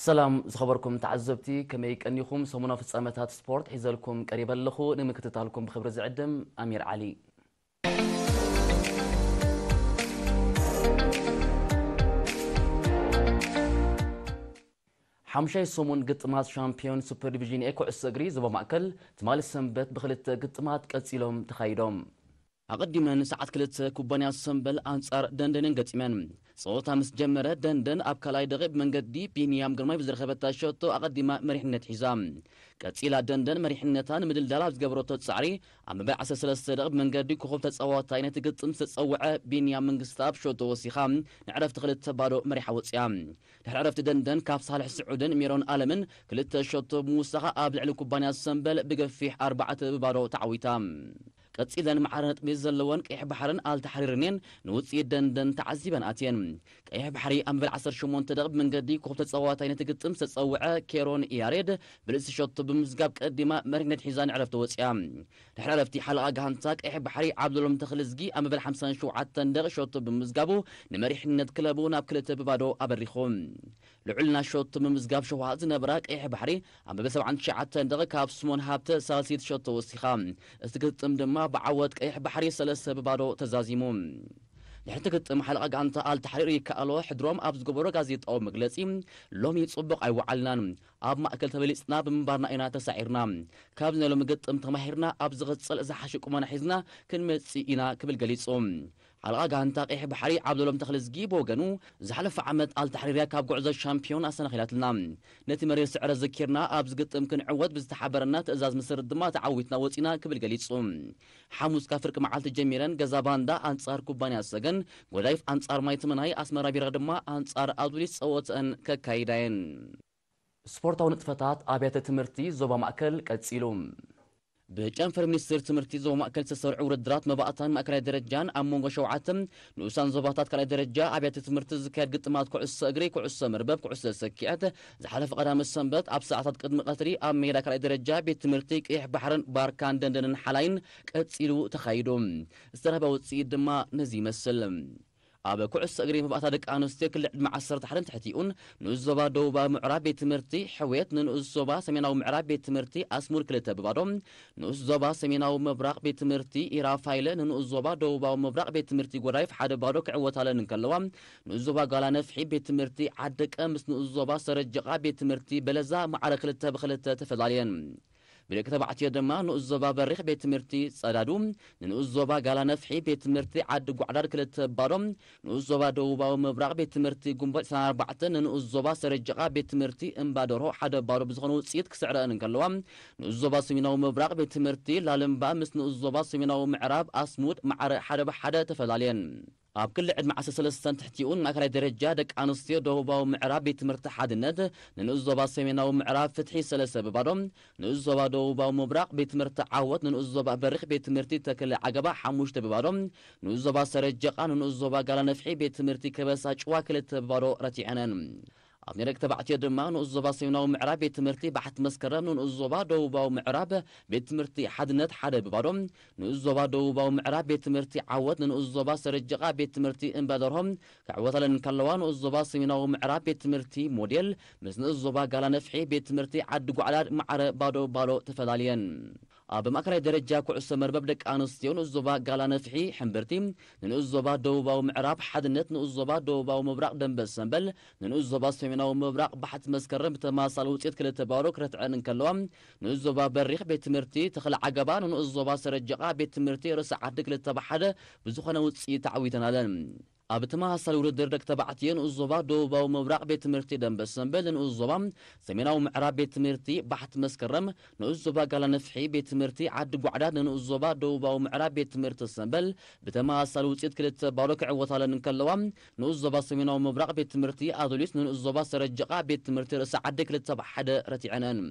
ሰላም ዝኸበርኩም ተዓዘብቲ፣ ከመይ ቀኒኹም? ሰሙናዊ ፍጻመታት ስፖርት ሒዘልኩም ቀሪበ ኣለኹ። ንምክትታልኩም ብኽብሪ ዝዕድም ኣሚር ዓሊ። ሓምሻይ ሰሙን ግጥማት ሻምፒዮን ሱፐር ዲቪዥን ኤ ኩዕሶ እግሪ ዞባ ማእከል ትማሊ ሰንበት ብኽልተ ግጥማት ቀጺሎም ተኻይዶም። ኣቐዲመን ሰዓት ክልተ ኩባንያ ሰምበል ኣንጻር ደንደንን ገጢመን። ጸወታ ምስ ጀመረ ደንደን ኣብ ካልኣይ ደቂቕ ብመንገዲ ቢንያም ግርማይ ብዝረኸበታ ሸቶ ኣቐዲማ መሪሕነት ሒዛ። ቀጺላ ደንደን መሪሕነታ ንምድልዳል ኣብ ዝገበረቶ ጻዕሪ ኣብ መበል ዓሰርተ ሰለስተ ደቂቕ ብመንገዲ ኮኾብ ተጻዋታይ ነቲ ግጥም ዝተጸውዐ ቢንያም መንግስተኣብ ሸቶ ወሲኻ ንዕረፍቲ ክልተ ባዶ መሪሓ ወጺኣ። ድሕሪ ዕረፍቲ ደንደን ካብ ሳልሕ ስዑድን ሜሮን ኣለምን ክልተ ሸቶ ብምውሳኻ ኣብ ልዕሊ ኩባንያ ሰምበል ብገፊሕ ኣርባዕተ ብባዶ ተዓዊታ። ቀጺለን ማዕረ ነጥቢ ዘለወን ቀይሕ ባሕርን ኣልታሕሪርን እየን ንውጽኢት ደንደን ተዓዚበን ኣትየን። ቀይሕ ባሕሪ ኣብ መበል ዓሰርተ ሸሞንተ ደቂቕ ብመንገዲ ኮኾብ ተጻዋታይ ነቲ ግጥም ዝተጸውዐ ኬሮን ያሬድ ብልእሲ ሸቶ ብምምዝጋብ ቀዲማ መሪሕነት ሒዛ ንዕረፍቲ ወጺኣ። ድሕሪ ዕረፍቲ ሓለቓ ጋንታ ቀይሕ ባሕሪ ዓብዱሎም ተኽልዝጊ ኣብ መበል ሓምሳን ሸውዓተን ደቂቕ ሸቶ ብምምዝጋቡ ንመሪሕነት ክለቡ ናብ ክልተ ብባዶ ኣበሪኹ። ልዑልና ሸቶ ምምዝጋብ ሸውሃት ዝነበራ ቀይሕ ባሕሪ ኣብ መበል ሰብዓን ትሽዓተን ደቂቕ ካብ ስሞን ሃብተ ሳልሲት ሸቶ ወሲኻ። እቲ ግጥም ድማ ብዓወት ቀይሕ ባሕሪ ሰለስተ ብባዶ ተዛዚሙ። ድሕሪ እቲ ግጥም ሓለቓ ጋንታ ኣልታሕሪር ይከኣሎ ሕድሮም ኣብ ዝገበሮ ጋዜጣዊ መግለጺ፣ ሎሚ ጽቡቕ ኣይወዓልናን። ኣብ ማእከል ተበሊጽና ብምንባርና ኢና ተሳዒርና። ካብዚ ናይ ሎሚ ግጥም ተማሂርና ኣብ ዝቕጽል ዝሓሸ ቁመና ሒዝና ክንመጽእ ኢና ክብል ገሊጹ። ሓለቓ ጋንታ ቀይሕ ባሕሪ ዓብደሎም ተኽልዝጊ ብወገኑ፣ ዝሓለፈ ዓመት ኣልታሕሪርያ ካብ ጉዕዞ ሻምፒዮን ኣሰናኺላትና። ነቲ መሪር ስዕረት ዘኪርና ኣብዚ ግጥም ክንዕወት ብዝተሓበረና ትእዛዝ መሰረት ድማ ተዓዊትና ወጺና ክብል ገሊጹ። ሓሙስ ካብ ፍርቂ መዓልቲ ጀሚረን ገዛ ባንዳ ኣንጻር ኩባንያ ሰገን፣ ጎዳይፍ ኣንጻር ማይ ትመናይ፣ ኣስመራ ቢራ ድማ ኣንጻር ኣዱሊስ ጸወተአን ከካይዳ እየን። ስፖርታዊ ንጥፈታት ኣብያተ ትምህርቲ ዞባ ማእከል ቀጺሉ። ብጨንፈር ሚኒስትር ትምህርቲ ዞባ ማእከል ዝተሰርዑ ውድድራት መባእታን ማእከላይ ደረጃን ኣብ መንጎ ሸውዓተ ንኡሳን ዞባታት ካልኣይ ደረጃ ኣብያተ ትምህርቲ ዝካየድ ግጥማት ኩዕሶ እግሪ፣ ኩዕሶ መርበብ፣ ኩዕሶ ሰኪዐት ዝሓለፈ ቀዳመ ሰንበት ኣብ ሰዓታት ቅድሚ ቀትሪ ኣብ ሜዳ ካልኣይ ደረጃ ቤት ትምህርቲ ቀይሕ ባሕርን ባርካን ደንደንን ሓላይን ቀጺሉ ተኻይዱ። ዝተረኸበ ውጽኢት ድማ ነዚ ይመስል። ኣብ ኩዕሶ እግሪ መባእታ ደቂ ኣንስትዮ ክሊ ዕድመ ዓሰርተ ሓደን ትሕቲኡን ንኡስ ዞባ ደቡባዊ ምዕራብ ቤት ትምህርቲ ሕውየት ንንኡስ ዞባ ሰሜናዊ ምዕራብ ቤት ትምህርቲ ኣስሙድ ክልተ ብባዶ፣ ንኡስ ዞባ ሰሜናዊ ምብራቕ ቤት ትምህርቲ ኢራፋይለ ንንኡስ ዞባ ደቡባዊ ምብራቕ ቤት ትምህርቲ ጎዳይፍ ሓደ ባዶ ክዕወታለን እንከለዋ፣ ንኡስ ዞባ ጋላ ነፍሒ ቤት ትምህርቲ ዓደቀ ምስ ንኡስ ዞባ ሰረጀቓ ቤት ትምህርቲ በለዛ ማዕረ ክልተ ብክልተ ተፈላልየን። ብደቂ ተባዕትዮ ድማ ንኡስ ዞባ በሪኽ ቤት ትምህርቲ ጸዳዱ ንንኡስ ዞባ ጋላ ነፍሒ ቤት ትምህርቲ ዓዲ ጓዕዳድ ክልተ ባዶ፣ ንኡስ ዞባ ደቡባዊ ምብራቕ ቤት ትምህርቲ ጉንበት ዕስራን ኣርባዕተን ንንኡስ ዞባ ሰረጀቓ ቤት ትምህርቲ እምባ ደርሆ ሓደ ባዶ ብዝኾነ ውጽኢት ክስዕረአን እንከለዋ፣ ንኡስ ዞባ ሰሜናዊ ምብራቕ ቤት ትምህርቲ ላልምባ ምስ ንኡስ ዞባ ሰሜናዊ ምዕራብ ኣስሙድ ማዕረ ሓደ ብሓደ ተፈላልየን። ኣብ ክሊ ዕድመ ዓሰርተ ሰለስተን ትሕቲኡን ማእከላይ ደረጃ ደቂ ኣንስትዮ ደቡባዊ ምዕራብ ቤት ትምህርቲ ሓድነት ንንኡስ ዞባ ሰሜናዊ ምዕራብ ፍትሒ ሰለስተ ብባዶ፣ ንኡስ ዞባ ደቡባዊ ምብራቕ ቤት ትምህርቲ ዓወት ንንኡስ ዞባ በሪኽ ቤት ትምህርቲ ተክለ ዓገባ ሓሙሽተ ብባዶ፣ ንኡስ ዞባ ሰረጀቓ ንንኡስ ዞባ ጋላ ነፍሒ ቤት ትምህርቲ ከበሳ ጭዋ ክልተ ብባዶ ረቲዐነን። ኣብ ናይ ደቂ ተባዕትዮ ድማ ንኡስ ዞባ ሰሜናዊ ምዕራብ ቤት ትምህርቲ ባሕቲ መስከረም ንንኡስ ዞባ ደቡባዊ ምዕራብ ቤት ትምህርቲ ሓድነት ሓደ ብባዶ፣ ንኡስ ዞባ ደቡባዊ ምዕራብ ቤት ትምህርቲ ዓወት ንንኡስ ዞባ ሰረጀቓ ቤት ትምህርቲ እምባ ደርሆ ክዕወታለን እንከለዋ፣ ንኡስ ዞባ ሰሜናዊ ምዕራብ ቤት ትምህርቲ ሞዴል ምስ ንኡስ ዞባ ጋላ ነፍሒ ቤት ትምህርቲ ዓዲ ጓዕዳድ ማዕረ ባዶ ባዶ ተፈላልየን። ኣብ ማእከላይ ደረጃ ኩዕሶ መርበብ ደቂ ኣንስትዮ ንኡስ ዞባ ጋላ ነፍሒ ሕምብርቲ ንንኡስ ዞባ ደቡባዊ ምዕራብ ሓድነት ንኡስ ዞባ ደቡባዊ ምብራቕ ደንበ ሰንበል ንንኡስ ዞባ ሰሜናዊ ምብራቕ ባሕቲ መስከረም ብተመሳሳሊ ውጽኢት ክልተ ባዶ ክረትዐን እንከለዋ፣ ንኡስ ዞባ በሪኽ ቤት ትምህርቲ ተኽለ ዓገባ ንንኡስ ዞባ ሰረጀቓ ቤት ትምህርቲ ርእሲ ዓዲ ክልተ ብሓደ ብዝኾነ ውጽኢት ተዓዊተናለን። ኣብ ተመሳሳሊ ውድድር ደቂ ተባዕትዮ ንኡስ ዞባ ደቡባዊ ምብራቕ ቤት ትምህርቲ ደንበ ሰንበል ንኡስ ዞባ ሰሜናዊ ምዕራብ ቤት ትምህርቲ ባሕቲ መስከረም ንኡስ ዞባ ጋላ ነፍሒ ቤት ትምህርቲ ዓዲ ጓዕዳድ ንንኡስ ዞባ ደቡባዊ ምዕራብ ቤት ትምህርቲ ሰንበል ብተመሳሳሊ ውጽኢት ክልተ ባዶ ክዕወታለን እንከለዋ፣ ንኡስ ዞባ ሰሜናዊ ምብራቕ ቤት ትምህርቲ ኣዱሊስ ንንኡስ ዞባ ሰረጀቓ ቤት ትምህርቲ ርእሲ ዓዲ ክልተ ብሓደ ረቲዐነን።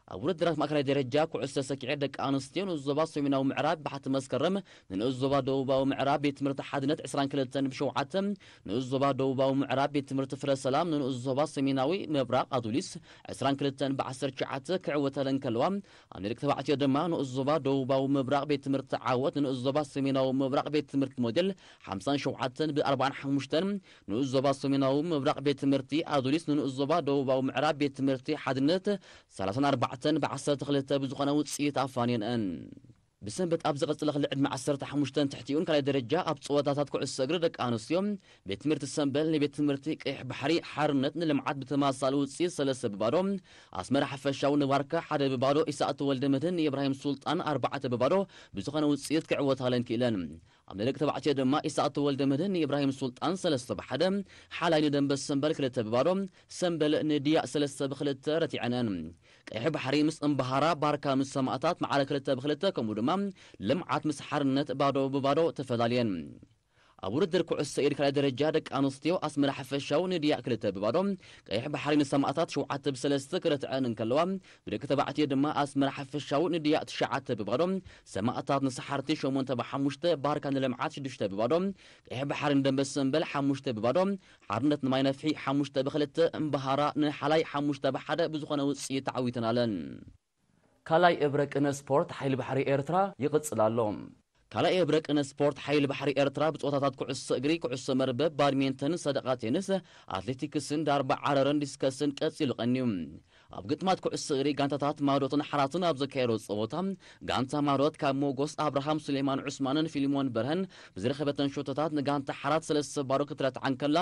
ኣብ ውድድራት ማእከላይ ደረጃ ኩዕሶ ሰኪዐት ደቂ ኣንስትዮ ንኡስ ዞባ ሰሜናዊ ምዕራብ ባሕቲ መስከረም ንንኡስ ዞባ ደቡባዊ ምዕራብ ቤት ትምህርቲ ሓድነት ዕስራን ክልተን ብሸውዓተ፣ ንኡስ ዞባ ደቡባዊ ምዕራብ ቤት ትምህርቲ ፍረ ሰላም ንንኡስ ዞባ ሰሜናዊ ምብራቕ ኣዱሊስ ዕስራን ክልተን ብዓሰርተ ትሽዓተ ክዕወተለን ከለዋ፣ ኣብ ናይ ደቂ ተባዕትዮ ድማ ንኡስ ዞባ ደቡባዊ ምብራቕ ቤት ትምህርቲ ዓወት ንንኡስ ዞባ ሰሜናዊ ምብራቕ ቤት ትምህርቲ ሞዴል ሓምሳን ሸውዓተን ብኣርባዓን ሓሙሽተን፣ ንኡስ ዞባ ሰሜናዊ ምብራቕ ቤት ትምህርቲ ኣዱሊስ ንንኡስ ዞባ ደቡባዊ ምዕራብ ቤት ትምህርቲ ሓድነት ሰላሳን ኣርባዕተን ብዓሰርተ ክልተ ብዝኾነ ውፅኢት ኣፋንየንአን። ብሰንበት ኣብ ዝቐጽለ ክሊ ዕድመ ዓሰርተ ሓሙሽተን ትሕቲኡን ካልኣይ ደረጃ ኣብ ጸወታታት ኩዕሶ እግሪ ደቂ ኣንስትዮ ቤት ትምህርቲ ሰምበል ንቤት ትምህርቲ ቀይሕ ባሕሪ ሓርነት ንልምዓት ብተመሳሳሊ ውጽኢት ሰለስተ ብባዶ፣ ኣስመራ ሓፈሻዊ ንባርካ ሓደ ብባዶ፣ ኢሳቅ ተወልደ መድህን ንኢብራሂም ሱልጣን ኣርባዕተ ብባዶ ብዝኾነ ውጽኢት ክዕወታለን ክኢለን። ኣብ ናይ ደቂ ተባዕትዮ ድማ ኢሳቅ ተወልደ መድህን ንኢብራሂም ሱልጣን ሰለስተ ብሓደ፣ ሓላይ ንደንበ ሰምበል ክልተ ብባዶ፣ ሰምበል ንድያእ ሰለስተ ብክልተ ረቲዐነን። ቀይሕ ባሕሪ ምስ እምበሃራ፣ ባርካ ምስ ሰማእታት ማዕረ ክልተ ብክልተ፣ ከምኡ ድማ ልምዓት ምስ ሓርነት ባዶ ብባዶ ተፈላልየን። ኣብ ውድድር ኩዕሶ ኢድ ካልኣይ ደረጃ ደቂ ኣንስትዮ ኣስመራ ሓፈሻዊ ንድያእ ክልተ ብባዶ፣ ቀይሕ ባሕሪ ንሰማእታት ሸውዓተ ብሰለስተ ክረትዐን እንከለዋ፣ ብደቂ ተባዕትዮ ድማ ኣስመራ ሓፈሻዊ ንድያእ ትሽዓተ ብባዶ፣ ሰማእታት ንሰሓርቲ ሸሞንተ ብሓሙሽተ፣ ባርካ ንልምዓት ሽዱሽተ ብባዶ፣ ቀይሕ ባሕሪ ንደንበ ሰምበል ሓሙሽተ ብባዶ፣ ሓርነት ንማይ ነፍሒ ሓሙሽተ ብክልተ፣ እምበሃራ ንሓላይ ሓሙሽተ ብሓደ ብዝኾነ ውፅኢት ተዓዊተን ኣለን። ካልኣይ እብረ ቅነ ስፖርት ሓይሊ ባሕሪ ኤርትራ ይቕጽል ኣሎ። ካልኣይ እብረ ቅነ ስፖርት ሓይሊ ባሕሪ ኤርትራ ብጸወታታት ኩዕሶ እግሪ፣ ኩዕሶ መርበብ፣ ባድሜንተን፣ ሰደቓ ቴንስ፣ ኣትሌቲክስን ዳርባ ዓረርን ዲስከስን ቀጺሉ ቀንዩ። ኣብ ግጥማት ኩዕሶ እግሪ ጋንታታት ማዶትን ሓራትን ኣብ ዘካየዶ ጸወታ፣ ጋንታ ማዶት ካብ ሞጎስ ኣብርሃም፣ ሱሌማን ዑስማንን ፊልሞን በርሀን ብዝረኸበተን ሾቶታት ንጋንታ ሓራት ሰለስተ ባዶ ክትረትዓ እንከላ፣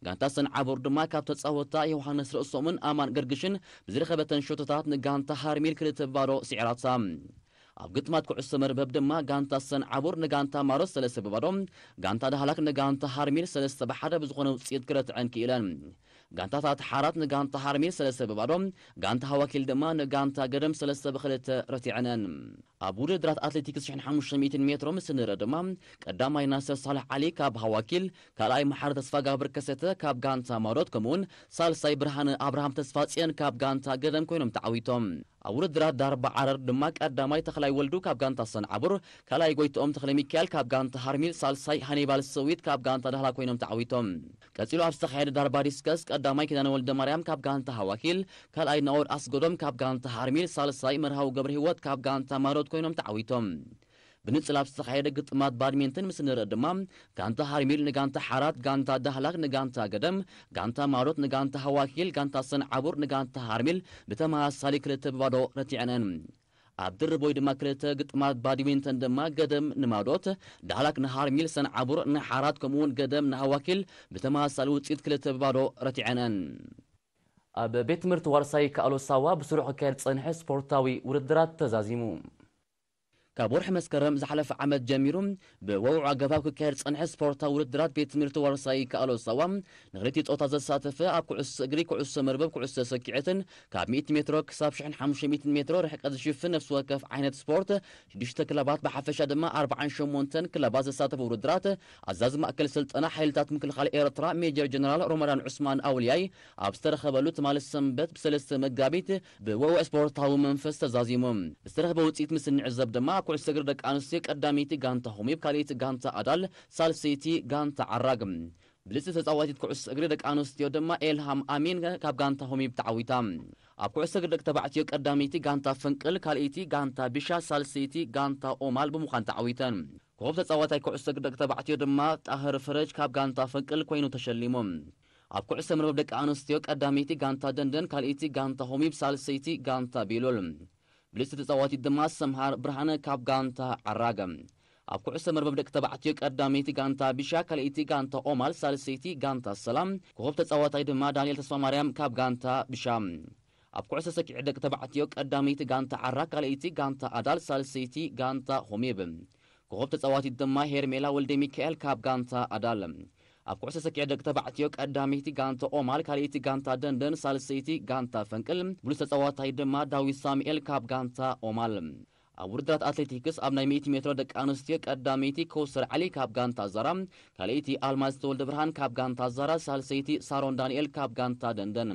ጋንታ ሰንዓቡር ድማ ካብ ተጻወታ ዮሃንስ ርእሶምን ኣማን ገርግሽን ብዝረኸበተን ሾቶታት ንጋንታ ሃርሚል ክልተ ብባዶ ስዒራታ። ኣብ ግጥማት ኩዕሶ መርበብ ድማ ጋንታ ሰንዓቡር ንጋንታ ማሮት ሰለስተ ብባዶ፣ ጋንታ ዳህላክ ንጋንታ ሃርሚል ሰለስተ ብሓደ ብዝኾነ ውጽኢት ክረትዐን ክኢለን። ጋንታታት ሓራት ንጋንታ ሃርሚል ሰለስተ ብባዶ፣ ጋንታ ሃዋኪል ድማ ንጋንታ ገደም ሰለስተ ብክልተ ረቲዐነን። ኣብ ውድድራት ኣትሌቲክስ ሽሕን ሓሙሽተ ሚእትን ሜትሮ ምስ ንርኢ ድማ፣ ቀዳማይ ናስር ሳልሕ ዓሊ ካብ ሃዋኪል፣ ካልኣይ መሓሪ ተስፋ ጋብር ከሰተ ካብ ጋንታ ማሮት፣ ከምኡውን ሳልሳይ ብርሃነ ኣብርሃም ተስፋ ጽዮን ካብ ጋንታ ገደም ኮይኖም ተዓዊቶም። ኣብ ውድድራት ዳርባ ዓረር ድማ ቀዳማይ ተኽላይ ወልዱ ካብ ጋንታ ሰንዓቡር፣ ካልኣይ ጎይትኦም ተኽለ ሚካኤል ካብ ጋንታ ሃርሚል፣ ሳልሳይ ሃኒባል ሰዊት ካብ ጋንታ ዳህላ ኮይኖም ተዓዊቶም። ቀጺሉ ኣብ ዝተኻየደ ዳርባ ዲስከስ ቀዳማይ ኪዳነ ወልደ ማርያም ካብ ጋንታ ሃዋኪል፣ ካልኣይ ናኦድ ኣስገዶም ካብ ጋንታ ሃርሚል፣ ሳልሳይ መርሃዊ ገብረ ህይወት ካብ ጋንታ ማሮት ኮይኖም ተዓዊቶም። ብንጽል ኣብ ዝተኻየደ ግጥማት ባድሚንተን ምስ ንርኢ ድማ፣ ጋንታ ሃርሚል ንጋንታ ሓራት፣ ጋንታ ዳህላክ ንጋንታ ገደም፣ ጋንታ ማሮት ንጋንታ ሃዋኪል፣ ጋንታ ሰንዓቡር ንጋንታ ሃርሚል ብተመሳሳሊ ክልተ ብባዶ ረቲዐነን። ኣብ ድርብ ወይ ድማ ክልተ ግጥማት ባድሚንተን ድማ ገደም ንማዶት፣ ዳህላክ ንሃርሚል፣ ሰንዓቡር ንሓራት ከምኡውን ገደም ንሃዋኪል ብተመሳሳሊ ውጽኢት ክልተ ብባዶ ረቲዐነን። ኣብ ቤት ትምህርቲ ዋርሳይ ከኣሎ ሳዋ ብስሩዕ ክካየድ ዝጸንሐ ስፖርታዊ ውድድራት ተዛዚሙ። ካብ ወርሒ መስከረም ዝሓለፈ ዓመት ጀሚሩ ብወውዕ ኣገባብ ክካየድ ዝጸንሐ ስፖርታዊ ውድድራት ቤት ትምህርቲ ዋርሳይ ከኣሎ ሳዋ ንክልቲኡ ጾታ ዘሳተፈ ኣብ ኩዕሶ እግሪ፣ ኩዕሶ መርበብ፣ ኩዕሶ ሰኪዐትን ካብ ሚእቲ ሜትሮ ክሳብ ሽሕን ሓሙሽተ ሚእትን ሜትሮ ርሕቀት ዝሽፍን ነፍሲ ወከፍ ዓይነት ስፖርት ሽዱሽተ ክለባት ብሓፈሻ ድማ ኣርባዓን ሸሞንተን ክለባት ዘሳተፈ ውድድራት ኣዛዚ ማእከል ስልጠና ሓይልታት ምክልኻል ኤርትራ ሜጀር ጀነራል ሮመዳን ዑስማን ኣውልያይ ኣብ ዝተረኸበሉ ትማሊ ሰንበት ብሰለስተ መጋቢት ብወውዕ ስፖርታዊ መንፈስ ተዛዚሙ። ዝተረኽበ ውጽኢት ምስ እንዕዘብ ድማ ኩዕሶ እግሪ ደቂ ኣንስትዮ ቀዳመይቲ ጋንታ ሆሚብ፣ ካልኣይቲ ጋንታ ኣዳል፣ ሳልሰይቲ ጋንታ ዓራግ። ብልጽቲ ተጻዋቲት ኩዕሶ እግሪ ደቂ ኣንስትዮ ድማ ኤልሃም ኣሚን ካብ ጋንታ ሆሚብ ተዓዊታ። ኣብ ኩዕሶ እግሪ ደቂ ተባዕትዮ ቀዳመይቲ ጋንታ ፈንቅል፣ ካልኣይቲ ጋንታ ቢሻ፣ ሳልሰይቲ ጋንታ ኦማል ብምዃን ተዓዊተን። ኮኸብ ተጻዋታይ ኩዕሶ እግሪ ደቂ ተባዕትዮ ድማ ጣህር ፈረጅ ካብ ጋንታ ፈንቅል ኮይኑ ተሸሊሙ። ኣብ ኩዕሶ መርበብ ደቂ ኣንስትዮ ቀዳመይቲ ጋንታ ደንደን፣ ካልኣይቲ ጋንታ ሆሚብ፣ ሳልሰይቲ ጋንታ ቤሉል። ብልጽቲ ተጻዋቲት ድማ ሰምሃር ብርሃነ ካብ ጋንታ ዓራገ። ኣብ ኩዕሶ መርበብ ደቂ ተባዕትዮ ቀዳመይቲ ጋንታ ቢሻ፣ ካልኣይቲ ጋንታ ኦማል፣ ሳልሰይቲ ጋንታ ሰላም። ኮኸብ ተጻዋታይ ድማ ዳንኤል ተስፋማርያም ካብ ጋንታ ቢሻ። ኣብ ኩዕሶ ሰኪዐት ደቂ ተባዕትዮ ቀዳመይቲ ጋንታ ዓራግ፣ ካልኣይቲ ጋንታ ኣዳል፣ ሳልሰይቲ ጋንታ ሆሚብ። ኮኸብ ተጻዋቲት ድማ ሄርሜላ ወልደ ሚካኤል ካብ ጋንታ ኣዳል። ኣብ ኩዕሶ ሰኪዐት ደቂ ተባዕትዮ ቀዳመይቲ ጋንታ ኦማል፣ ካልኣይቲ ጋንታ ደንደን፣ ሳልሰይቲ ጋንታ ፈንቅል። ብሉጽ ተጻዋታይ ድማ ዳዊት ሳሙኤል ካብ ጋንታ ኦማል። ኣብ ውድድራት ኣትሌቲክስ ኣብ ናይ ሚእቲ ሜትሮ ደቂ ኣንስትዮ ቀዳመይቲ ከውሰር ዓሊ ካብ ጋንታ ዛራ፣ ካልኣይቲ ኣልማዝ ተወልደ ብርሃን ካብ ጋንታ ዛራ፣ ሳልሰይቲ ሳሮን ዳንኤል ካብ ጋንታ ደንደን።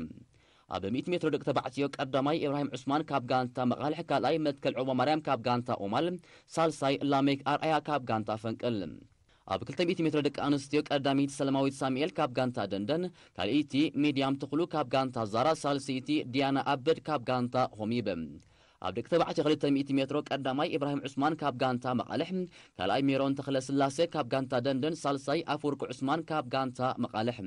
ኣብ ሚእቲ ሜትሮ ደቂ ተባዕትዮ ቀዳማይ ኢብራሂም ዑስማን ካብ ጋንታ መቓልሕ፣ ካልኣይ መትከል ዑባ ማርያም ካብ ጋንታ ኦማል፣ ሳልሳይ ላሜክ ኣርኣያ ካብ ጋንታ ፈንቅል። ኣብ ክልተ ሚእቲ ሜትሮ ደቂ ኣንስትዮ ቀዳመይቲ ሰላማዊት ሳሙኤል ካብ ጋንታ ደንደን፣ ካልኣይቲ ሚድያም ትኽሉ ካብ ጋንታ ዛራ፣ ሳልሰይቲ ዲያና ኣበድ ካብ ጋንታ ሆሚብ። ኣብ ደቂ ተባዕትዮ ክልተ ሚእቲ ሜትሮ ቀዳማይ ኢብራሂም ዑስማን ካብ ጋንታ መቓልሕ፣ ካልኣይ ሜሮን ተኽለስላሴ ካብ ጋንታ ደንደን፣ ሳልሳይ ኣፈወርቂ ዑስማን ካብ ጋንታ መቓልሕ።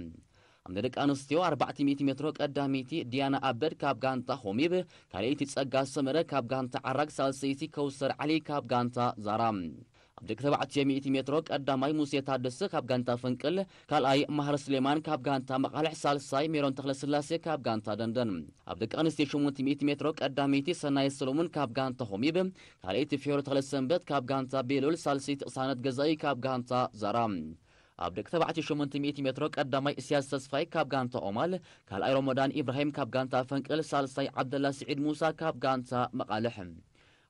ኣብ ናይ ደቂ ኣንስትዮ ኣርባዕተ ሚእቲ ሜትሮ ቀዳመይቲ ዲያና ኣበድ ካብ ጋንታ ሆሚብ፣ ካልኣይቲ ጸጋ ሰመረ ካብ ጋንታ ዓራግ፣ ሳልሰይቲ ከውሰር ዓሊ ካብ ጋንታ ዛራ። ኣብ ደቂ ተባዕትዮ ሚእቲ ሜትሮ ቀዳማይ ሙሴ ታደሰ ካብ ጋንታ ፈንቅል፣ ካልኣይ ማህር ስሌማን ካብ ጋንታ መቓልሕ፣ ሳልሳይ ሜሮን ተኽለስላሴ ካብ ጋንታ ደንደን። ኣብ ደቂ ኣንስትዮ ሸሞንተ ሚእቲ ሜትሮ ቀዳመይቲ ሰናይት ሰሎሙን ካብ ጋንታ ሆሚብ፣ ካልኣይቲ ፊዮሪ ተኽለሰንበት ካብ ጋንታ ቤሉል፣ ሳልሰይቲ ቅሳነት ገዛኢ ካብ ጋንታ ዛራ። ኣብ ደቂ ተባዕትዮ ሸሞንተ ሚእቲ ሜትሮ ቀዳማይ እስያስ ተስፋይ ካብ ጋንታ ኦማል፣ ካልኣይ ሮሞዳን ኢብራሂም ካብ ጋንታ ፈንቅል፣ ሳልሳይ ዓብደላ ስዒድ ሙሳ ካብ ጋንታ መቓልሕ።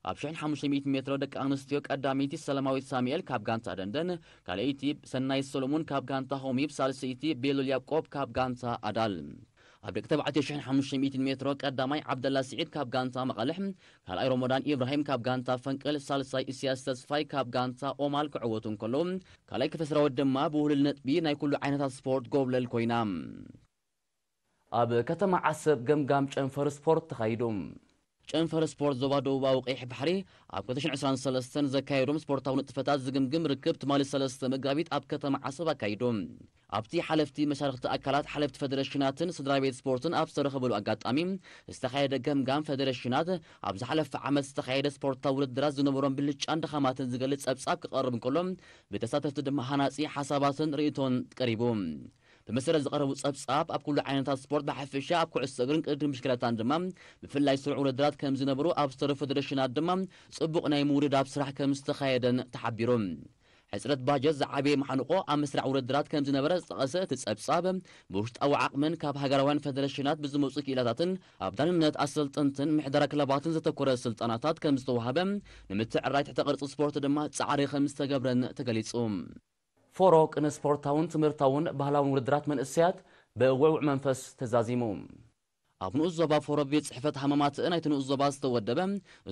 ኣብ ሽሕን ሓሙሽተ ሚእቲ ሜትሮ ደቂ ኣንስትዮ ቀዳመይቲ ሰላማዊት ሳሙኤል ካብ ጋንታ ደንደን፣ ካልኣይቲ ሰናይት ሰሎሙን ካብ ጋንታ ሆሚብ፣ ሳልሰይቲ ቤሉል ያቆብ ካብ ጋንታ ኣዳል። ኣብ ደቂ ተባዕትዮ ሽሕን ሓሙሽተ ሚእቲ ሜትሮ ቀዳማይ ዓብደላ ስዒድ ካብ ጋንታ መቐልሕ፣ ካልኣይ ሮሞዳን ኢብራሂም ካብ ጋንታ ፈንቅል፣ ሳልሳይ እስያስ ተስፋይ ካብ ጋንታ ኦማል ክዕወቱ እንከለዉ፣ ካልኣይ ክፍለ ሰራዊት ድማ ብውህሉል ነጥቢ ናይ ኩሉ ዓይነታት ስፖርት ጎብለል ኮይና። ኣብ ከተማ ዓሰብ ገምጋም ጨንፈር ስፖርት ተኻይዱ። ጨንፈር ስፖርት ዞባ ደቡባዊ ቀይሕ ባሕሪ ኣብ ክልተ ሽሕን ዕስራን ሰለስተን ዘካየዶም ስፖርታዊ ንጥፈታት ዝግምግም ርክብ ትማሊ ሰለስተ መጋቢት ኣብ ከተማ ዓሰብ ኣካይዱ። ኣብቲ ሓለፍቲ መሻርኽቲ ኣካላት፣ ሓለፍቲ ፈደረሽናትን ስድራ ቤት ስፖርትን ኣብ ዝተረኸበሉ ኣጋጣሚ ዝተኻየደ ገምጋም፣ ፈደረሽናት ኣብ ዝሓለፈ ዓመት ዝተኻየደ ስፖርታዊ ውድድራት ዝነበሮም ብልጫን ድኻማትን ዝገልጽ ጸብጻብ ክቐርብ እንከሎ፣ ብተሳተፍቲ ድማ ሃናጺ ሓሳባትን ርእይቶን ቀሪቡ። ብመሰረት ዝቐረቡ ጸብጻብ፣ ኣብ ኩሉ ዓይነታት ስፖርት ብሓፈሻ ኣብ ኩዕሶ እግርን ቅድድም ብሽክለታን ድማ ብፍላይ ስሩዕ ውድድራት ከም ዝነበሩ፣ ኣብ ዝተረፉ ፈደረሽናት ድማ ጽቡቕ ናይ ምውድዳብ ስራሕ ከም ዝተኻየደን ተሓቢሩ። ሕጽረት ባጀት ዝዓበየ ማሕንቆ ኣብ መስርዕ ውድድራት ከም ዝነበረ ዝጠቐሰ እቲ ጸብጻብ፣ ብውሽጣዊ ዓቕምን ካብ ሃገራውያን ፈደረሽናት ብዝመጹ ክኢላታትን ኣብ ዳንነት ኣሰልጠንትን ምሕደራ ክለባትን ዘተኮረ ስልጠናታት ከም ዝተዋህበ ንምትዕራይ ትሕተ ቅርጺ ስፖርት ድማ ጻዕሪ ከም ዝተገብረን ተገሊጹ። ፎሮ ቅነ ስፖርታውን ትምህርታውን ባህላውን ውድድራት መንእሰያት ብውዕውዕ መንፈስ ተዛዚሙ። ኣብ ንኡስ ዞባ ፎሮ ቤት ጽሕፈት ሃመማትእ ናይቲ ንኡስ ዞባ ዝተወደበ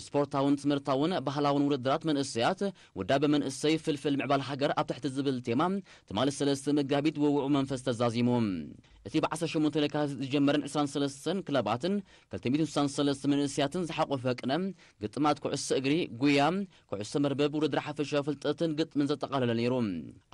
ስፖርታውን ትምህርታውን ባህላውን ውድድራት መንእሰያት፣ ውዳበ መንእሰይ ፍልፍል ምዕባል ሃገር ኣብ ትሕቲ ዝብል ቴማ ትማሊ ሰለስተ መጋቢት ብውዕውዕ መንፈስ ተዛዚሙ። እቲ ብ ዓሰርተ ሸሞንተ ለካቲት ዝጀመረን ዕስራን ሰለስተን ክለባትን ክልተ ሚእትን ስሳን ሰለስተ መንእሰያትን ዝሓቆፈ ቅነ ግጥማት ኩዕሶ እግሪ፣ ጉያ፣ ኩዕሶ መርበብ፣ ውድድር ሓፈሻዊ ፍልጠትን ግጥምን ዘጠቓለለ ነይሩ።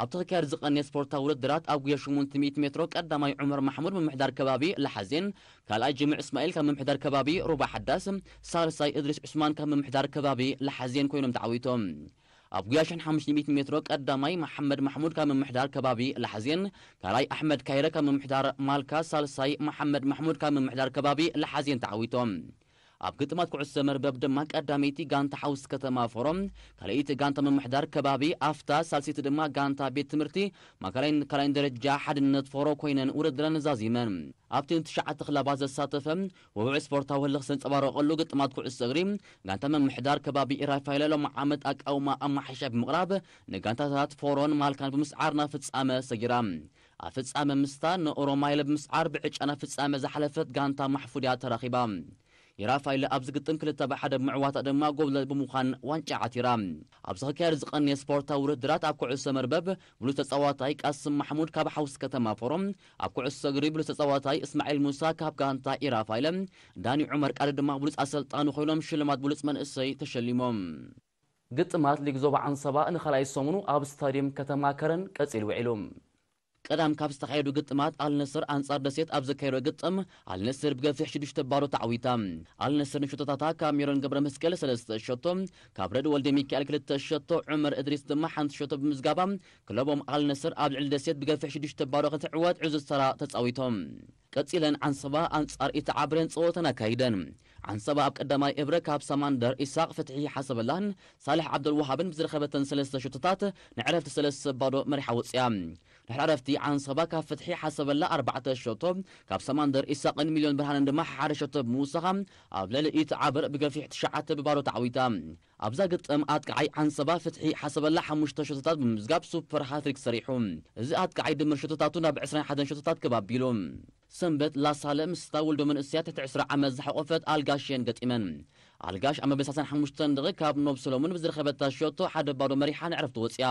ኣብቲ ክካየድ ዝቐነየ ስፖርታዊ ውድድራት ኣብ ጉያ ሸሞንተ ሚእቲ ሜትሮ ቀዳማይ ዑመር ማሕሙድ ምምሕዳር ከባቢ ለሓዜን፣ ካልኣይ ጅምዕ እስማኤል ካብ ምምሕዳር ከባቢ ሩባ ሓዳስ፣ ሳልሳይ እድሪስ ዑስማን ካብ ምምሕዳር ከባቢ ለሓዜን ኮይኖም ተዓዊቶም። ኣብ ጉያ ሽሕን ሓሙሽተ ሚእቲ ሜትሮ ቀዳማይ መሓመድ ማሕሙድ ካብ ምምሕዳር ከባቢ ለሓዜን፣ ካልኣይ ኣሕመድ ካይረ ካብ ምምሕዳር ማልካ፣ ሳልሳይ መሓመድ ማሕሙድ ካብ ምምሕዳር ከባቢ ለሓዜን ተዓዊቶም። ኣብ ግጥማት ኩዕሶ መርበብ ድማ ቀዳመይቲ ጋንታ ሓውሲ ከተማ ፎሮ፣ ካልኣይቲ ጋንታ ምምሕዳር ከባቢ ኣፍታ፣ ሳልሰይቲ ድማ ጋንታ ቤት ትምህርቲ ማእከላይን ካልኣይን ደረጃ ሓድነት ፎሮ ኮይነን ውድድረን ዛዚመን። ኣብቲ ንትሽዓተ ክለባት ዘሳተፈ ውዕውዕ ስፖርታዊ ህልኽ ዘንጸባረቐሉ ግጥማት ኩዕሶ እግሪ፣ ጋንታ ምምሕዳር ከባቢ ኢራፋይለ ሎም ዓመት ኣቃውማ ኣማሓይሻ ብምቕራብ ንጋንታታት ፎሮን ማልካን ብምስዓር ናብ ፍጻመ ሰጊራ። ኣብ ፍጻመ ምስታ ንኦሮማይለ ብምስዓር ብዕጫ ናብ ፍጻመ ዝሓለፈት ጋንታ ማሕፉድያ ተራኺባ። ኢራፋይለ ኣብዚ ግጥም ክልተ ብ ሓደ ብምዕዋታ ድማ ጎብለል ብምዃን ዋንጫ ዓቲራ። ኣብዚ ክካየድ ዝቐነየ ስፖርታዊ ውድድራት ኣብ ኩዕሶ መርበብ ብሉጽ ተጻዋታይ ቃስም ማሕሙድ ካብ ሓውሲ ከተማ ፎሮ፣ ኣብ ኩዕሶ እግሪ ብሉጽ ተጻዋታይ እስማዒል ሙሳ ካብ ጋንታ ኢራፋይለ፣ ዳኒ ዑመር ቃዲ ድማ ብሉጽ ኣሰልጣኒ ኮይኖም ሽልማት ብሉጽ መንእሰይ ተሸሊሞም። ግጥማት ሊግ ዞባ ዓንሰባ ንኻልኣይ ሰሙኑ ኣብ ስታድየም ከተማ ከረን ቀጺሉ ውዒሉ። ቀዳም ካብ ዝተኻየዱ ግጥማት ኣልነስር ኣንጻር ደሴት ኣብ ዘካየዶ ግጥም ኣልነስር ብገፊሕ ሽዱሽተ ባዶ ተዓዊታ። ኣልነስር ንሸቶታታ ካብ ሜሮን ገብረ መስቀል ሰለስተ ሸቶ፣ ካብ ረድ ወልደ ሚካኤል ክልተ ሸቶ፣ ዑመር እድሪስ ድማ ሓንቲ ሸቶ ብምዝጋባ ክለቦም ኣልነስር ኣብ ልዕሊ ደሴት ብገፊሕ ሽዱሽተ ባዶ ክትዕወት ዕዙዝ ተራ ተጻዊቶም። ቀጺለን ዓንሰባ ኣንጻር ኢትዓብረን ጸወተን ኣካይደን። ዓንሰባ ኣብ ቀዳማይ እብረ ካብ ሳማንደር ኢሳቕ፣ ፍትሒ ሓሰበላን ሳልሕ ዓብደልወሃብን ብዝረኸበተን ሰለስተ ሸቶታት ንዕረፍቲ ሰለስተ ባዶ መሪሓ ወጽያ። ድሕሪ ዕረፍቲ ዓንሰባ ካብ ፍትሒ ሓሰበላ ኣርባዕተ ሸቶ፣ ካብ ሳማንደር ኢሳቕን ሚልዮን ብርሃንን ድማ ሓደ ሸቶ ብምውሳኻ ኣብ ልዕሊ ኢትዓብር ብገፊሕ ትሽዓተ ብባዶ ተዓዊታ። ኣብዛ ግጥም ኣጥቃዓይ ዓንሰባ ፍትሒ ሓሰበላ ሓሙሽተ ሸቶታት ብምምዝጋብ ሱፐር ሃትሪክ ሰሪሑ። እዚ ኣጥቃዓይ ድምር ሸቶታቱ ናብ ዕስራን ሓደን ሸቶታት ከብ ኣቢሉ። ሰንበት ላሳለ ምስታ ውልዶ መንእሰያት ትሕቲ ዕስራ ዓመት ዝሓቆፈት ኣልጋሽ እየን ገጢመን። ኣልጋሽ ኣብ መበል ሰላሳን ሓሙሽተን ደቂ ካብ ኖብ ሰሎሞን ብዝረኸበታ ሸቶ ሓደ ባዶ መሪሓ ንዕረፍቲ ወፂኣ።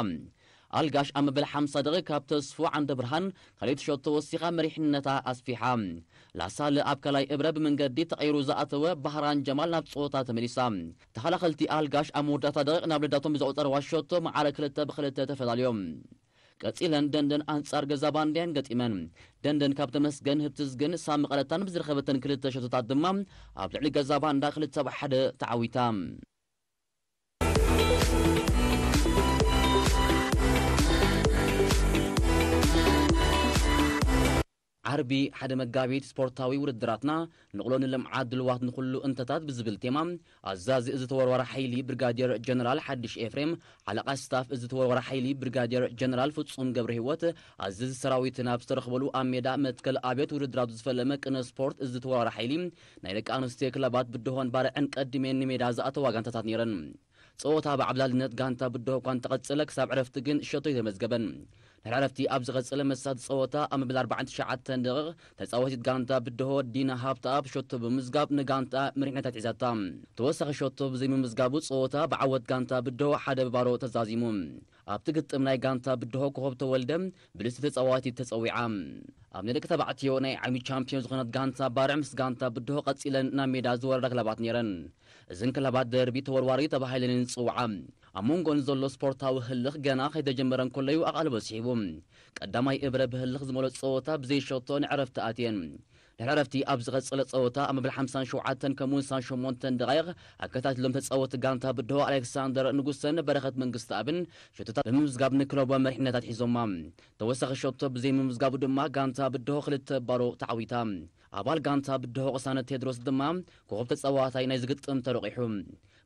ኣልጋሽ ኣብ መበል ሓምሳ ደቂ ካብ ተስፎ ዓንደ ብርሃን ካልኣይቲ ሸቶ ወሲኻ መሪሕነታ ኣስፊሓ። ላሳለ ኣብ ካልኣይ እብረ ብመንገዲ ተቐይሩ ዝኣተወ ባህራን ጀማል ናብ ፀወታ ተመሊሳ። ተኸላኸልቲ ኣልጋሽ ኣብ መወዳእታ ደቂቕ ናብ ልዳቶም ብዘቑፀርዋ ሸቶ መዓረ ክልተ ብክልተ ተፈላልዮም። ቀጺለን ደንደን ኣንጻር ገዛ ባንድያን ገጢመን። ደንደን ካብ ተመስገን ህብትዝግን ሳሚ ቀለታን ብዝረኸበተን ክልተ ሸቶታት ድማ ኣብ ልዕሊ ገዛ ባንዳ ክልተ ብ ሓደ ተዓዊታ። ዓርቢ ሓደ መጋቢት ስፖርታዊ ውድድራትና ንቕሎ ንልምዓት ድልዋት ንኹሉ እንተታት ብዝብል ቴማ ኣዛዚ እዚ ተወርዋሪ ሓይሊ ብርጋዴር ጀነራል ሓድሽ ኤፍሬም፣ ሓለቓ ስታፍ እዚ ተወርዋሪ ሓይሊ ብርጋዴር ጀነራል ፍጹም ገብረ ህይወት፣ ኣዛዚ ሰራዊት ናብ ዝተረኽበሉ ኣብ ሜዳ መትከል ኣብዮት ውድድራቱ ዝፈለመ ቅነ ስፖርት እዚ ተወርዋሪ ሓይሊ ናይ ደቂ ኣንስትዮ ክለባት ብድሆን ባርዕን ቀዲመን ንሜዳ ዝኣተዋ ጋንታታት ነይረን። ጸወታ ብዓብላልነት ጋንታ ብድሆ እኳ እንተቐጸለ ክሳብ ዕረፍቲ ግን ሸቶ ኣይተመዝገበን። ድሕሪ ዕረፍቲ ኣብ ዝቐጸለ መሳቲ ጸወታ ኣብ መበል ኣርባዓን ትሽዓተን ደቂቕ ተጻዋቲት ጋንታ ብድሆ ዲና ሃብተኣብ ሸቶ ብምምዝጋብ ንጋንታ መሪሕነታ ኣትሒዛታ። ተወሳኺ ሸቶ ብዘይምምዝጋቡ ጸወታ ብዓወት ጋንታ ብድሆ ሓደ ብባዶ ተዛዚሙ። ኣብቲ ግጥም ናይ ጋንታ ብድሆ ኮኸብ ተወልደ ብልስቲ ተጻዋቲት ተጸዊዓ። ኣብ ናይ ደቂ ተባዕትዮ ናይ ዓሚ ቻምፒዮን ዝኾነት ጋንታ ባርዕ ምስ ጋንታ ብድሆ ቀጺለን ናብ ሜዳ ዝወረዳ ክለባት ነይረን። እዘን ክለባት ደርቢ ተወርዋሪ ተባሂለን እየን ዝጽውዓ። ኣብ መንጎን ዘሎ ስፖርታዊ ህልኽ ገና ከይተጀመረ እንከሎ እዩ ኣቓልቦ ስሒቡ። ቀዳማይ እብረ ብህልኽ ዝመልኦ ጸወታ ብዘይ ሸቶ ንዕረፍቲ ኣትየን። ድሕሪ ዕረፍቲ ኣብ ዝቐጸለ ጸወታ ኣብ መበል ሓምሳን ሸውዓተን ከምኡውን ስሳን ሸሞንተን ደቓይቕ ኣከታቲሎም ተጻወቲ ጋንታ ብድሆ ኣሌክሳንደር ንጉሰን በረኸት መንግስተኣብን ሸቶታት ብምምዝጋብ ንክለቦም መሪሕነት ኣትሒዞማ። ተወሳኺ ሸቶ ብዘይምምዝጋቡ ድማ ጋንታ ብድሆ ክልተ ባዶ ተዓዊታ። ኣባል ጋንታ ብድሆ ቅሳነት ቴድሮስ ድማ ኮኸብ ተጻዋታይ ናይ ዝግጥም ተረቂሑ።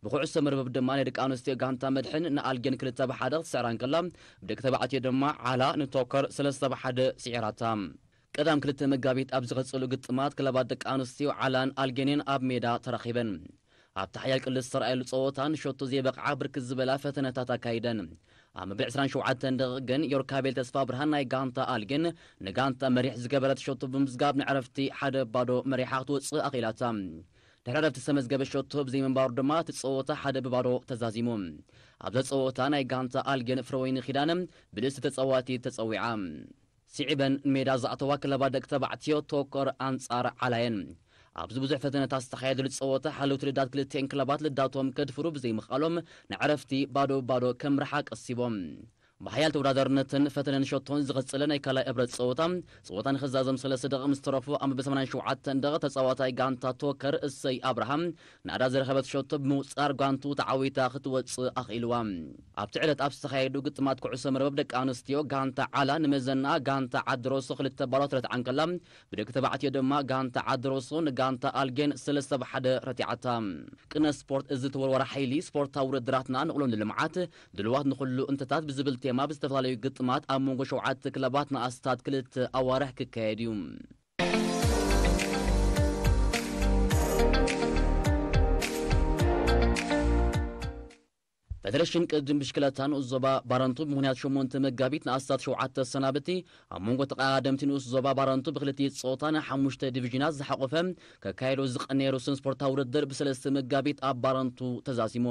ብኩዕሶ መርበብ ድማ ናይ ደቂ ኣንስትዮ ጋንታ መድሕን ንኣልጌን ክልተ ብ ሓደ ክትስዕራ እንከላ፣ ብደቂ ተባዕትዮ ድማ ዓላ ንቶከር ሰለስተ ብ ሓደ ስዒራታ። ቀዳም ክልተ መጋቢት ኣብ ዝቐጸሉ ግጥማት ክለባት ደቂ ኣንስትዮ ዓላን ኣልጌንን ኣብ ሜዳ ተራኺበን። ኣብቲ ሓያል ቅልስ ዝተረኣየሉ ጸወታ ንሸቶ ዘይበቕዓ ብርክት ዝበላ ፈተነታት ኣካይደን። ኣብ መበል ዕስራን ሸውዓተን ደቂቕ ግን ዮርካቤል ተስፋ ብርሃን ናይ ጋንታ ኣልጌን ንጋንታ መሪሕ ዝገበረት ሸቶ ብምምዝጋብ ንዕረፍቲ ሓደ ባዶ መሪሓ ክትወጽእ ኣኽኢላታ። ድሕሪ ዕረፍቲ ዝተመዝገበ ሸቶ ብዘይምንባሩ ድማ እቲ ጸወታ ሓደ ብባዶ ተዛዚሙ። ኣብዛ ጸወታ ናይ ጋንታ ኣልጌን ፍረወይኒ ኪዳነ ብልስቲ ተጻዋቲት ተጸዊዓ። ስዒበን ንሜዳ ዝኣተዋ ክለባት ደቂ ተባዕትዮ ቶከር ኣንጻር ዓላየን። ኣብዚ ብዙሕ ፈተነታት ዝተኻየደሉ ጸወታ ሓለውቲ ልዳት ክልቲኤን ክለባት ልዳቶም ከድፍሩ ብዘይምኽኣሎም ንዕረፍቲ ባዶ ባዶ ከምርሓ ቀሲቦም። ብሓያል ተወዳዳርነትን ፈተነን ሸቶን ዝቐጸለ ናይ ካልኣይ እብረት ጸወታ፣ ጸወታ ንኽዛዘም ሰለስተ ደቂቕ ምስ ተረፎ ኣብ መበል ሰማንያን ሸውዓተን ደቂቕ ተጻዋታይ ጋንታ ቶከር እሰይ ኣብርሃም ናዳ ዝረኸበት ሸቶ ብምውጻር ጓንቱ ተዓዊታ ክትወጽእ ኣኽኢልዋ። ኣብቲ ዕለት ኣብ ዝተኻየዱ ግጥማት ኩዕሶ መርበብ ደቂ ኣንስትዮ ጋንታ ዓላ ንመዘና ጋንታ ዓዲ ሮሶ ክልተ ባዶ ትረትዓ እንከላ፣ ብደቂ ተባዕትዮ ድማ ጋንታ ዓዲ ሮሶ ንጋንታ ኣልጌን ሰለስተ ብ ሓደ ረቲዓታ። ቅነ ስፖርት እዚ ተወርዋሪ ሓይሊ ስፖርታዊ ውድድራትና ንቕሎ ንልምዓት ድልዋት ንኹሉ እንተታት ብዝብል ቴማ ብዝተፈላለዩ ግጥማት ኣብ መንጎ ሸውዓተ ክለባት ንኣስታት ክልተ ኣዋርሕ ክካየድ እዩ። ፈደረሽን ቅድድም ብሽክለታ ንኡስ ዞባ ባረንቱ ብምኽንያት ሸሞንተ መጋቢት ንኣስታት ሸውዓተ ሰናብቲ ኣብ መንጎ ተቐዳደምቲ ንኡስ ዞባ ባረንቱ ብክልቲኡ ጾታ ንሓሙሽተ ዲቪዥናት ዝሓቖፈ ከካየዶ ዝቐነየ ርሱን ስፖርታዊ ውድድር ብሰለስተ መጋቢት ኣብ ባረንቱ ተዛዚሙ።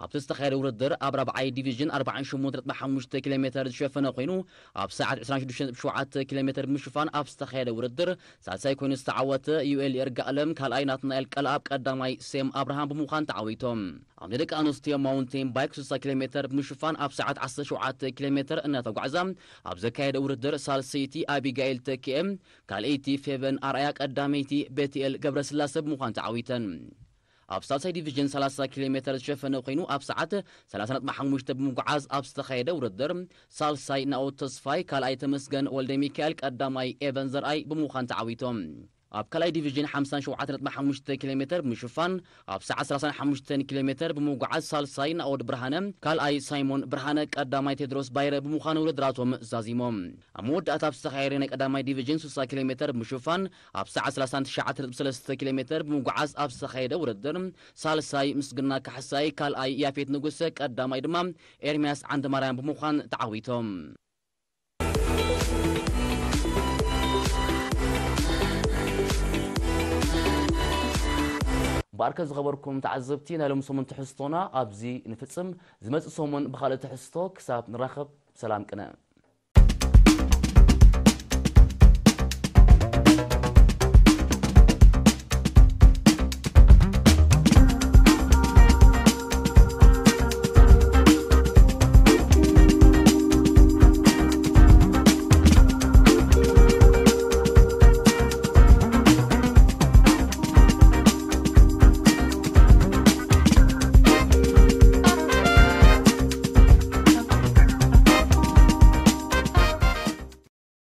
ኣብቲ ዝተኻየደ ውድድር ኣብ ራብዓይ ዲቪዥን ኣርባዓን ሸሞንተ ነጥቢ ሓሙሽተ ኪሎ ሜተር ዝሸፈነ ኮይኑ ኣብ ሰዓት ዕስራን ሽዱሽተን ነጥቢ ሸውዓተ ኪሎ ሜተር ብምሽፋን ኣብ ዝተኻየደ ውድድር ሳልሳይ ኮይኑ ዝተዓወተ ዩኤል ይርጋኣለም፣ ካልኣይ ናትናኤል ቀልኣብ፣ ቀዳማይ ሴም ኣብርሃም ብምዃን ተዓዊቶም። ኣብ ናይ ደቂ ኣንስትዮ ማውንቴን ባይክ ስሳ ኪሎ ሜተር ብምሽፋን ኣብ ሰዓት ዓሰርተ ሸውዓተ ኪሎ ሜተር እናተጓዕዛ ኣብ ዘካየደ ውድድር ሳልሰይቲ ኣቢጋኤል ተኪኤ፣ ካልኣይቲ ፌቨን ኣርኣያ፣ ቀዳመይቲ ቤትኤል ገብረስላሰ ብምዃን ተዓዊተን። ኣብ ሳልሳይ ዲቪዥን ሰላሳ ኪሎ ሜተር ዝሸፈነ ኮይኑ ኣብ ሰዓት ሰላሳ ነጥቢ ሓሙሽተ ብምጉዓዝ ኣብ ዝተኻየደ ውድድር ሳልሳይ ናኦድ ተስፋይ፣ ካልኣይ ተመስገን ወልደ ሚካኤል፣ ቀዳማይ ኤቨን ዘርኣይ ብምዃን ተዓዊቶም። ኣብ ካልኣይ ዲቪዥን ሓምሳን ሸውዓተን ነጥቢ ሓሙሽተ ኪሎ ሜተር ብምሽፋን ኣብ ሰዓት ሰላሳን ሓሙሽተን ኪሎ ሜተር ብምጉዓዝ ሳልሳይ ናኦድ ብርሃነ፣ ካልኣይ ሳይሞን ብርሃነ፣ ቀዳማይ ቴድሮስ ባይረ ብምዃን ውድድራቶም ዛዚሞም። ኣብ መወዳእታ ኣብ ዝተኻየደ ናይ ቀዳማይ ዲቪዥን ስሳ ኪሎ ሜተር ብምሽፋን ኣብ ሰዓት ሰላሳን ትሽዓተ ነጥቢ ሰለስተ ኪሎ ሜተር ብምጉዓዝ ኣብ ዝተኻየደ ውድድር ሳልሳይ ምስግና ካሕሳይ፣ ካልኣይ ያፌት ንጉሰ፣ ቀዳማይ ድማ ኤርምያስ ዓንደማርያም ብምዃን ተዓዊቶም። እምበኣርከ ዝኸበርኩም ተዓዘብቲ፣ ናይ ሎም ሰሙን ትሕዝቶና ኣብዚ ንፍጽም። ዝመጽእ ሰሙን ብኻልእ ትሕዝቶ ክሳብ ንራኸብ፣ ሰላም ቅነ።